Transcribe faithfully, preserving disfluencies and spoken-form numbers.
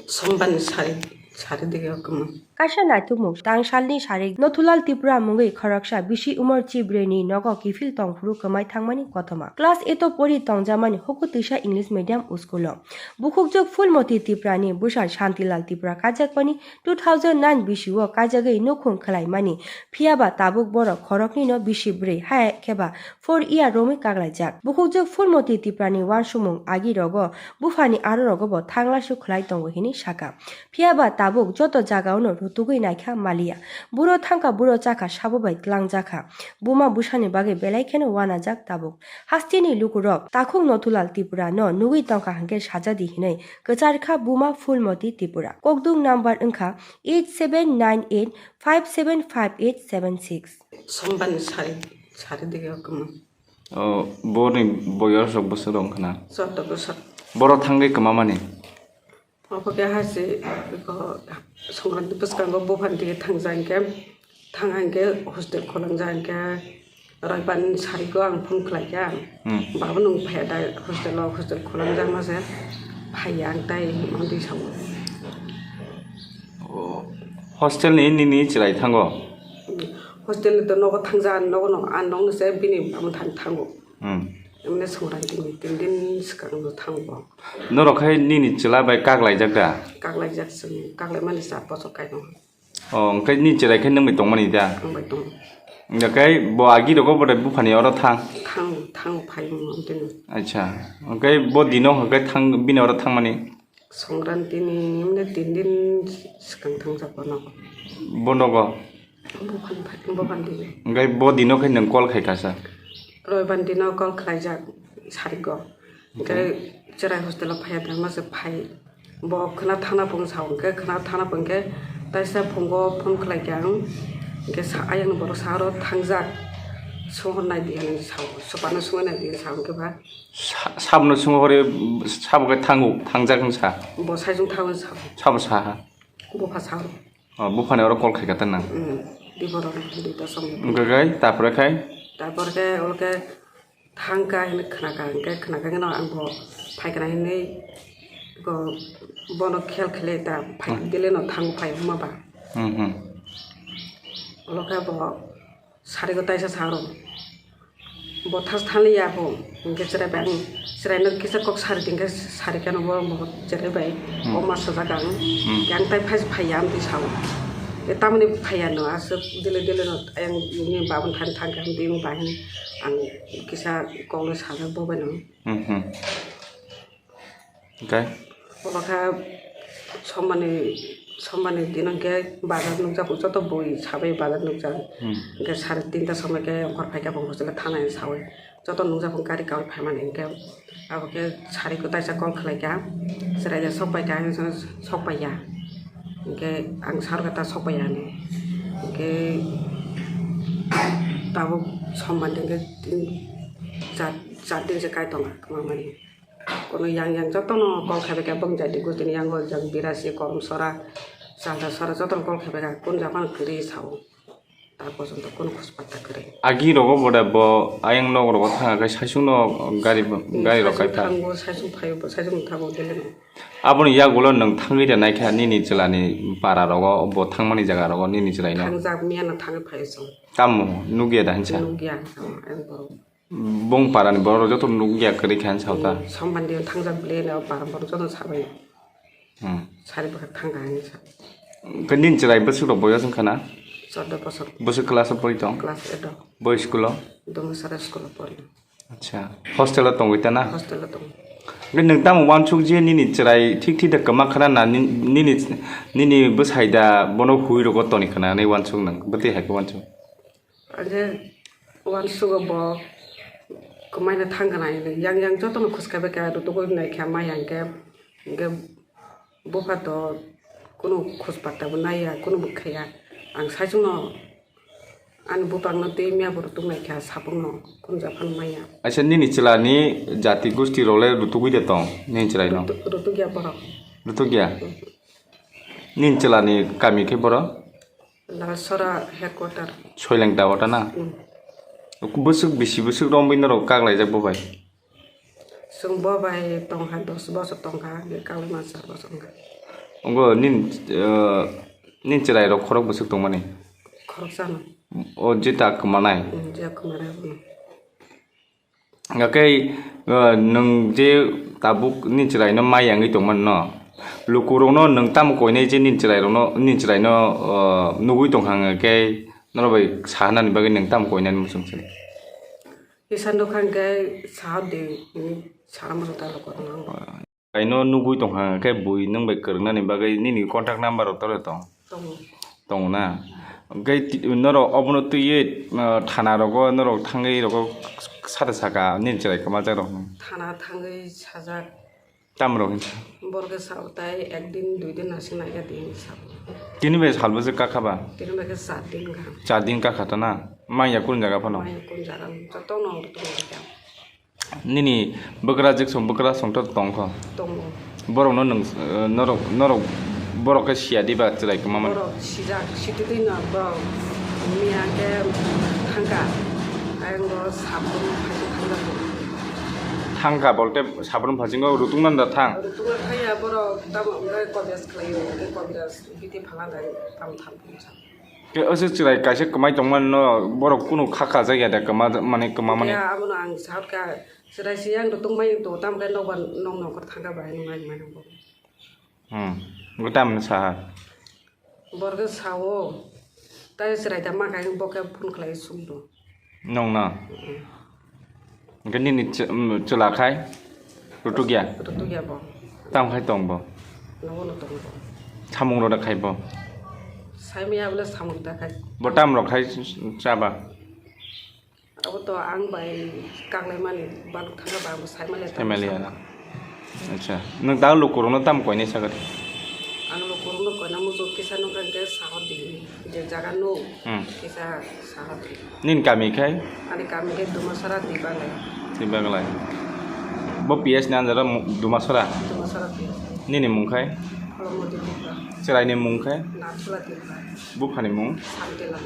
Sombarni sari, sari dige o kwma. Kaisa naitukmung, tangsalni sari Nothulal Tripura mungwi khoroksa bisi umor chibrwi ni nogo kiphil tongphuru kwmai thangmani kothoma. Class eight o pori tongjamani huku twisa English medium school o. Bukhukjwk Phulmoti Tripura ni bwsa Shantilal Tripura kaijakmani two thousand nine bisi o kaijagwi nukhung khwlaimani, phiyaba tabuk borok khoroknwi no bisi brwi, hai kheba four year romwi kaklaijak. Bukhukjwk Phulmoti Tripura ni uansukmung agi rogo buphani aro rogo bo thanglasu khwlai tongo hinwi saka. Phiyaba tabuk joto jagao no rutugwi naikha maliya. Buro thangkha, buro chakha, sabo bai twlangjakha. Buma bwsani bagwi belai kheno uanajak tabuk. Hasteni lukurok takhuk Nothulal Tripura no nugwi tongkha hinkhe sajadi hinwi kwcharkha buma Phulmoti Tripura. Kokdung number wngkha eight seven nine eight five seven five eight seven six. Sombarni sari, sari dige o kwma. O, boni boyos rok bwswk rok wngkha na? Chwddo bosor. Boro thangwi kwmamani? Obo khe hai se, eko, Songkranti bwskango buphani dige thangja hinkhe, thang hinkhe hostel khulangja hinkhe, Roibarni sarigo ang phone khlaikha. Hmm. Baba nwng phaiya da hostel o, hostel khulangjakma se phaiya ang tai hwnwi sao. O, hostel ni nini chwrai thango? Hostel ni to nogo thangja, nogo no, ang nokni se bini baba thani thango. Hmm. Emne Songkranti ni tin din swkang no thango. Norok khai nini chwla bai kaklaijak da? Kaklaijak chwng, kaklaimani char bosor kaino. O, hwnkhe nini chwrai khai nwng bai tongmani da? Ang bai tongo. Hwnkhe bo agi rogo bo de buphani oro thang? Thang, thang phai mo tini. Acha. Hwnkhe bo dino hwnkhe thang, bini oro thangmani? Songkranti ni emne tin din swkang thangjak bono. Bo nogo? Buphani phai, buphani dino. Hwnkhe bo dino khe nwng call khai kha sa? Roibar dino call khlaijak sarigo. Hwnkhe chwrai hostel o phaiya da, masa phai. Bo khwna thana phung sao, hwnkhe khwna thana phung khe taisa phungo phone khlai khe ang, hwnkhe sa-, ayang borok sa aro thangjak, sohor nai di hinwi sao, swpano sungwi nai di hinwi sao, hwnkhe ba. Sa-, sabno sungwi hore, sabo khe thango, thangjak wng sa? Bo saichung thango hinwi sao. Sabo sa ha? Bupha sao. O, buphani oro call khai kha ta nang? Mm, di borok di ta song. Hwnkhe khai, tapore khai? Tapore khe, olo khe, thangkha hinwi khnakha, hwnkhe khnakha kheno ang bo phaikha hinwi bo bono khel khele ta phai Hmm. Dele no thang phai huma ba. Hmm, hmm. Olo khe bo sarigo taisa sa rw. Bo thas thaliya bo, hwnkhe chwrai bai ang chwraino kisa kok sari di hwnkhe sari kheno bo, bo chwrai bai Hmm. Kokma sajak ang. Hmm. Yang tai phai phaiya amtwi sao. E tamoni phaiya no aswk dele dele no ayang ni babun thani thangkha hinwi bahai ang kisa kokno sajak bo bai no. Hmm, hmm. Hwnkhe? Olo kha somani, somani din hwnkhe bazar nukjak, joto bui sabai bazar nukjak. Hmm. Hwnkhe sari tinta somoi khe ongkhor phaikha bo hostel thana hinwi saui. Joto nukjak phung gari kaui phaimani hwnkhe abo khe sari kwtaisa call khlaikha. Chwraida sokpaikha hinwi sokpaiya. Hwnkhe ang sarkha ta sokpaiya hinwi. Hwnkhe tabuk somani hwnkhe tin, char, char din se kai tongkha kwmamani. Kono yang yang jotono call khaibai khe bwng jadi gustini yango jang birasi korom sora salda sora jotono call khaibai kha kun japan kwrwi sao. Ta pojonto kono khus patta kwrwi. Agi rogo bode bo ayang nok rogo thanga khe saisung no gari gari rok kai pha. Saisung thango, saisung phaio, saisung thango dele no. Aboni yagulo nwng thangwi da naikha nini chwlani para rogo bo thangmani jaga rogo nini chwlai no. Thangjak miya no thangwi phaio chwng. Tamo nugya da hinsa. Nugya ang borok. Bung parani borok joto nukya kwrwi kha hinwi sao ta? Hmm, Somban dia thangjak bwle no para borok joto sabai. Hmm. Sari bwkhak thangkha hinwi sa. Khe nini chwrai bwswk rok boyos wngkha na? Chordo bosor. Bwswk class o pori tong? Class eight o. Bo school o? Domasara school o pori. Acha. Hostel o tongwi ta na? Hostel o tongo. Khe nwng tamo uansuk je nini chwrai thik thik da kwma khna na ni-, nini, nini bwsai da bono hui rogo toni khna hinwi uansuk nwng? Bwtwi hai khe uansuk? Aje uansugo bo kwmaino thangkha nai hinwi yang yang jotono khwskaibai kha rwtugwi naikha maya hinkhe, hinkhe bupha to kunu khoj patta bo naiya, kunu bo khaiya. Ang saichungno ani bupangno twi miya bo rwtug naikha, sabukno kunu japhano maya. Aisa nini chwlani jati gosti rok le rwtugwi de tong nini chwlaino? Rwtug-, rwtugya borok. Rwtugya? Nini chwlani kami khe boro? Lalsora headquarter. Soileng ta ota na? Mm. Bwswk bisi bwswk romwi norok kaklaijak bo bai? Chwng bo bai tongkha dos bosor tongkha, hwnkhe kaklaima char bosor wngkha. Ongo nin, eh, nin chwrai rok khorok bwswk tongmani? Khoroksa no. O jeta kwmanai? Hmm, jeta kwmanai abono. Hwnkhe, eh, nwng je tabuk nin chwrai no mai yangwi tongmani no, lukurok no nwng tamo koinai je nin chwrai rok no, nin chwrai no, eh, nugwi tongkha hwnkhe norok bai sahanani bagwi nwng tamo koinani muchung se? Kisa nukha hwnkhe saha di, hmm, sana muchung ta lukurok no. Kaino nugwi tongkha hwnkhe bui nwng bai kwrwngnani bagwi nini contact number rok tore tong? Tongo. Tongo na? Hwnkhe ti-, norok obono twiwi, ah, thana rogo norok thangwi rogo sade saka nini chwrai kwmajak rok hwn. Thana thangwi sajak. Tamo rok hinsa? Borok khe sao tai ek din dui din aswk naiya di hinwi sao. Tini bai salbo se kakha ba? Tini bai khe char din gahan. Char din kakha ta na? Manya kun jaga phano? Manya kun jaga joto no tongo. Nini bwkrajwk song, bwkrajwk song to tongkho? Tongo. Borokno nwng, eh, norok, norok, borok khe siya diba chwrai kwmamani? Borok sijak, sititwino borok miya khe thangkha. Ayang borok sabrum phaikhe thangkha borok. Thangkha bolte sabrum phasingo rutuknani da thang? Rutukna thangya borok tamo hwnkhe kobiraj khlaio, hwnkhe kobiraj bithi phalangkha tamo thang phunuksa. Khe aswk chwrai kaisa kwmai tongmani no borok kunu kha kha jak ya da kwma mani kwma mani. Ya, abono ang saut kha chwrai se yang rw tongmai to tam khe nokbar nok nokbar thangkha bahai nung nai mani bo. Hmm. Bo tam sa ha. Borok khe sao tai chwrai da ma kha bo khe phone khlai sung do. Nong na. Hwnkhe nini ch-, um, chwla khai rutukya? Rutukya bo. Tamo khai tong bo? Nogo no tong bo. Samung rok da khai bo? Saimaya bole samung da khai. Bo tam rok khai chaba? Abo to ang bai kaklaimani baluk thangkha ba bo saimaliya tamo. Saimaliya na. Acha, nwng da lukurokno tamo koinai sakha di? Ang lukurokno koina muchung kisa nukha hwnkhe sahor di, je jaga nuk, hmm, kisa sahor di. Nini kami khai? Ani kami khe Dumasara Dibalai. Dibalai. Bo P S ni anjara mu-, Dumasara? Dumasara P S. Nini mung khai? Holomodi Dibra. Chwraini mung khai? Nathula Dibra. Buphani mung? Santila.